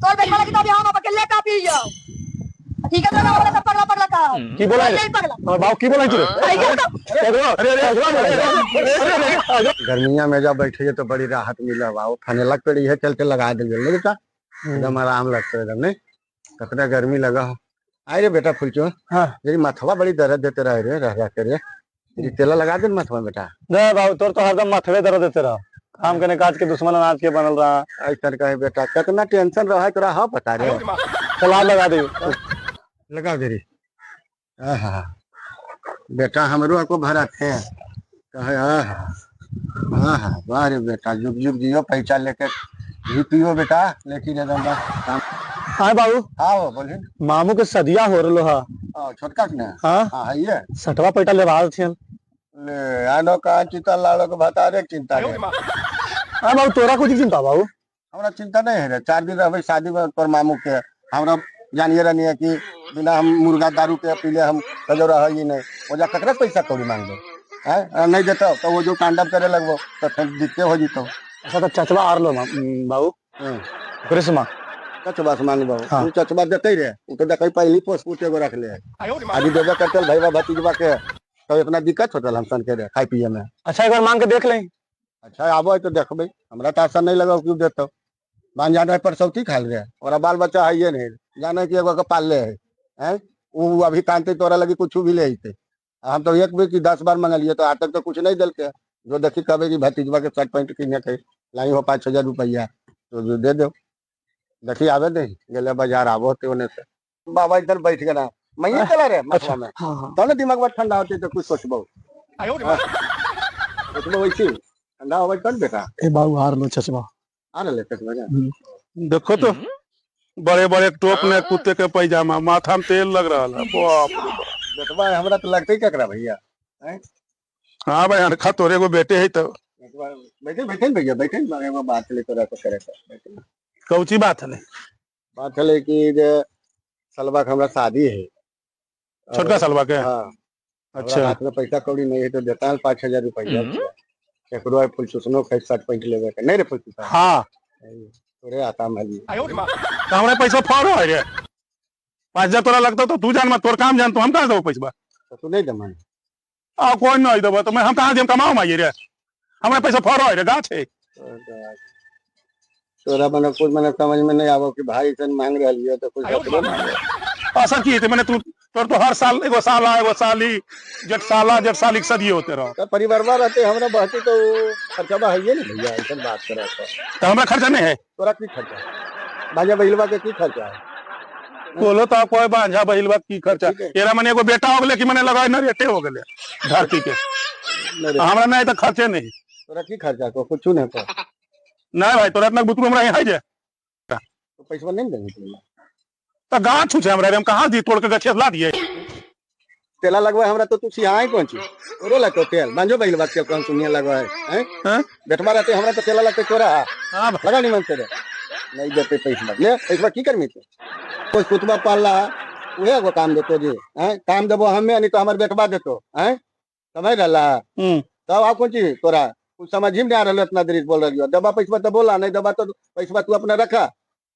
तोर बेटवा लगी तो अभी हम अकेले काफी हियो। ठीक है, तो गाँव वाला सब पगला पगला का की बोला रे? नहीं पगला। हमर बाबू की बोला तू? आई गया तो। अरे अरे अरे अरे। गर्मिया में जब बैठे तो बड़ी राहत मिला बा। फनेलक पेड़ इहे चलते लगा दिल गेल नहीं बेटा, एकदम आराम लगते एकदम। नहीं कितना गर्मी लगा हो। आए रे बेटा फुलचो। हाँ। मेरी माथवा बड़ी दर्द देते रहे रे, रह रह के रे। तेरी तेला लगा दे माथवा बेटा। नहीं बाबू, तोर तो हरदम माथवे दर्द देते रहा, काम करने काज के दुश्मन अनाज के बनल रहा। ऐसा कहे बेटा, कितना टेंशन रहा है तोरा, हाँ बता रे। चला लगा दे। लगा दे रे। आहा बेटा, हमरो को भरा थे कहे। आहा आहा, वाह रे बेटा, जुग जुग जियो, पैसा लेके घी पियो बेटा, लेकिन एकदम बस काम। हाँ बाबू। हाँ वो बोलिए। मामू के सदिया हो रलो हा। हाँ, छोटका के ना? हाँ। हाँ है ये। सटवा पैटा लेवा थियन। ले आनो का चिंता, लाड़ो के भतारे के चिंता रे। हाँ बाबू, तोरा कुछ चिंता बाबू? हमरा चिंता नहीं है रे। 4 दिन रहबे शादी में तोर मामू के, हमरा जानिए रहनी है कि बिना हम मुर्गा दारू के पीले हम कजो रह ही नहीं। ओजा ककरा पैसा कौड़ी मांगबे हैं? आ, नहीं देतो तो वो जो कांडव करे लगबो तो फिर दिक्कत हो जितो। अच्छा तो चचवा आर लो बाबू। ओकरे से मांग। चचवा से मांगबो? हाँ। तू चचवा देते रे, उ तो देखै पहली पोस पुत एगो रख ले। आदि देबे करतल भईवा भतीजवा के तो इतना दिक्कत होतल हम सन के रे खाई पिए में। अच्छा एक बार मांग के देख ले। अच्छा आबो तो देखबे, हमरा तो आशा नहीं लगा कि देतो। मान जाने पर सौती खाल रहे और बाल बच्चा है ये नहीं जाने कि एगो के पाल ले है हैं? उ अभी कानते तोरा लगी कुछ भी ले अइते। हम तो एक बेर कि 10 बार मंगलिए तो आज तक तो कुछ नहीं दिलके। जो देखी कहबे कि भतीजवा के शर्ट पैंट किने के लाई हो 5,000 रुपया तो जो दे दो। देखी आवे नहीं गेले बाजार आबो ते ओने से बाबा इधर बैठ गए ना, मैं ही चला रे मथुआ में। हाँ, हाँ। तब ना दिमाग बड़ ठंडा होते तो कुछ सोचबो। हाँ। सोचबो वैसी ठंडा होवे तब बेटा। ए बाबू हार लो चचवा। आ रहे चचवा जा। देखो तो बड़े बड़े टोप ने कुत्ते के पैजामा, माथा में तेल लग रहा है। बाप रे बाप। बेटवा हमरा तो लगते ही ककरा भैया। हैं? हाँ भाई, अनखा तोरे एगो बेटे है तो। बेटवा, बैठे, बैठे न भैया, बैठे न, एगो बात ले तोरा को करे के, बैठे। कौची बात है? बात है कि जे सलवा के हमरा शादी है। छोटका सलवा के? हाँ। अच्छा। हाथ में पैसा कौड़ी नहीं है तो देता है 5,000 रुपया। एकरो है फुल चुसनो खाई शर्ट पैंट लेवे के। नहीं रे फुल चुसनो। हाँ। तोरे आता माली। तो हमरा पैसा फॉर है रे। 5,000 तोरा लगता तो तू जान मत, तोर काम जान, तो हम कहाँ देबो पैसा? तो तू नहीं दमा। आ कोई नहीं देबो तो मैं हम कहाँ देम, कमाओ माई रे। हमरा पैसा फॉर है रे, गाछ है। तोरा मने कुछ मने समझ में नहीं आवो कि भाई सन मांग रहल हो तो कुछ बतबो मांगे। असर की है मैंने तू तोर तो हर साल एगो साला एगो साली जेठ साला जेठ साली के सदिए होते रहो। तो परिवारवा रहते हमरा बहती तो खर्चा है ये नहीं भैया, ऐसा बात करा तो। तो हमरा खर्चा नहीं है। तोरा की खर्चा? बाजा बहिलवा के की खर्चा है? बोलो तो कोई बांझा बहिलवा की खर्चा? ठीक है। एरा मने एगो बेटा हो गेले कि मने लगाए न रेटे हो गेले धरती के। नहीं रे। हमरा नहीं तो खर्चे नहीं। तोरा की खर्चा को कुछ नहीं तो। नहीं भाई, तोरा इतना बुतरू हमरा यहाँ है जे। तो पैसा नहीं देंगे तुम्हें। तो गाछ छूछे हमरा रे, हम कहाँ दी तोड़ के गछे ला दिए। तेला लगवा हमरा तो तू सिहाई कौन ची? तोरो लगतो तेल। बांझो बहिलवा के कौन सुनिया लगवा है, हैं? हैं? बेटवा रहते हमरा तो तेला लगते तोरा। हाँ भाई। लगा नहीं मन तेरे। नहीं देते पैसा। ले पैसा की करमी तू? कोई कुतबा पाल रहा, उहे एगो काम देतो जी, हैं? काम देबो हमें नहीं तो हमर बेटवा देतो, हैं? समझ रहला? तब आप कौन चीज तोरा? कुछ समझ ही नहीं आ रहा इतना देरी बोल रही हो। दबा पैसा तो बोला नहीं, दबा तो पैसा तू अपना रखा।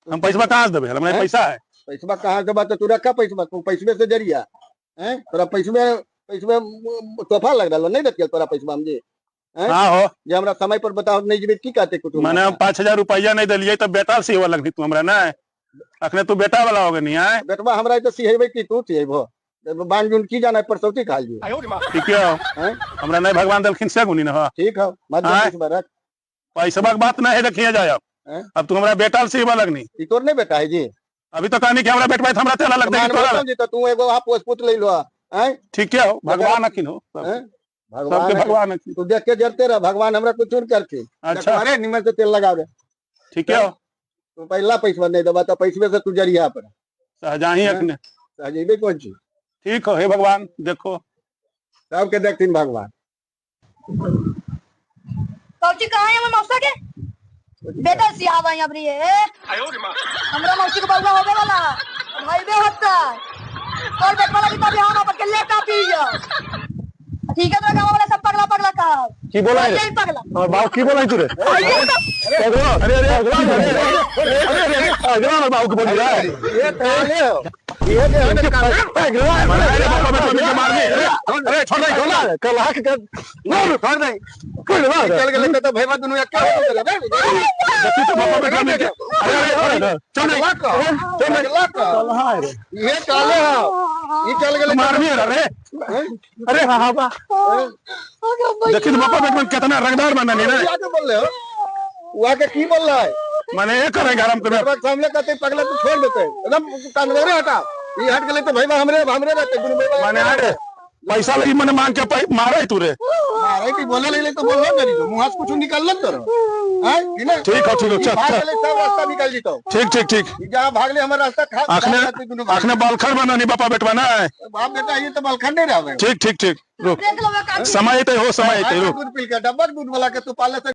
हम पैसा कहाँ से देबे? हमरा हैं? पैसा है। पैसा कहाँ से दबा तो तू रखा पैसा, तू पैसे से जरिया, हैं? तोरा पैसे तोहफा लग रहा नहीं देतिया तोरा पैसा हम जी, हैं? हाँ हो। जे हमरा समय पर बताओ नहीं जीबे की कहते कुटुंब? मैंने हम 5,000 रुपया नहीं दिलिए तब बेटा से हुआ लगनी तू हमरा ना। अखने तू बेटा वाला हो गनी है। बेटवा हमरा तो सिहेबे की तू सिहेबो। बांजुन की जाना है परसौती खा लियो। ठीक है। हैं? हमरा नहीं भगवान दलखिन से गुनी ना हो। ठीक है, मत हाँ? दे रख। पैसा के बात नहीं है देखिए जाए अब। हैं? अब तू हमरा बेटा से हुआ लगनी। ई तोर नहीं बेटा है जी। अभी तो कहनी कि हमरा बेटवा है, तो हमरा तेला लगता है कि मान तोरा लो जी, तो तू एगो वहाँ पोस पुत ले लो, हैं? ठीक है, भगवान अखिन हो। हैं? सबके भगवान भगवान अखिन। तू देख के जरते रह, भगवान हमरा कुछ नहीं करती। अच्छा। अरे निमन से तेल लगाओ रे। ठीक है। तू पहला पैसा नहीं देबा तो पैसे से तू जरिया पर। सहजाही हैं? अखने। सहजेबे कौन चीज? ठीक हो, हे भगवान देखो। सबके देखतीन भगवान। कौची कहाँ है हमर मौसा के? बेटा सियावा यहाँ पर ये। हमरा मौसी के बउवा होबे वाला, भाई बे होता। तोर बेटवा लगी तो अभी हम अकेले काफी हियो। ठीक है, तो गाँव वाला सब पगला पगला का। की की बोला है रे? यही पगला। हमर बाबू की बोला है तू रे? अरे अरे अरे अरे अरे अरे हमर बाबू के बोल रहा है। ये काले हो, ये के है ना। अरे बापा बेटा मिलके मार दे। अरे अरे छोड़ दे, छोड़ दे। कल आके कर छोड़ दे कोई ना। चल गेलै तो भैया दुनू एक हो गेलै। देखी तो बापा बेटा मिलके। अरे अरे अरे चल नहीं। कल रे। ये काले हो, ई चल गेलै। मार भी अरे अरे हाँ हाँ बा। देखी तो बापा बेटा में कितना रंगदार बना नहीं रे। के बोल रहे हो? वहाँ के की बोल रहा है? माने ये करे गरम तुम्हें। बात सामने कहते पगला तू छोड़ देते एकदम कान रे हटा। ई हट गेलै तो भैया हमरे हमरे रहते दुनू भैया। माने अरे पैसा लगी मने मांग के मारे तू रे। मारे की बोले लगले तो बोलबो करी तो मुंह से कुछ निकलल करो हैं कि ना? ठीक हो, ठीक हो, चल, भाग चल। गेलै सब रास्ता निकल जीतो। ठीक ठीक ठीक। ई जहाँ भागले हमर रास्ता खा आखने खा दुनू भाग। आखने बालखर बना नहीं बापा बेटवा ना है। बाप बेटा ये तो बलखंडे रहबे। ठीक ठीक ठीक रुक। देख लो का। समय अइतै हो, समय अइतै रुक। दूध पी के डब्बा के दूध वाला के तू पाले से।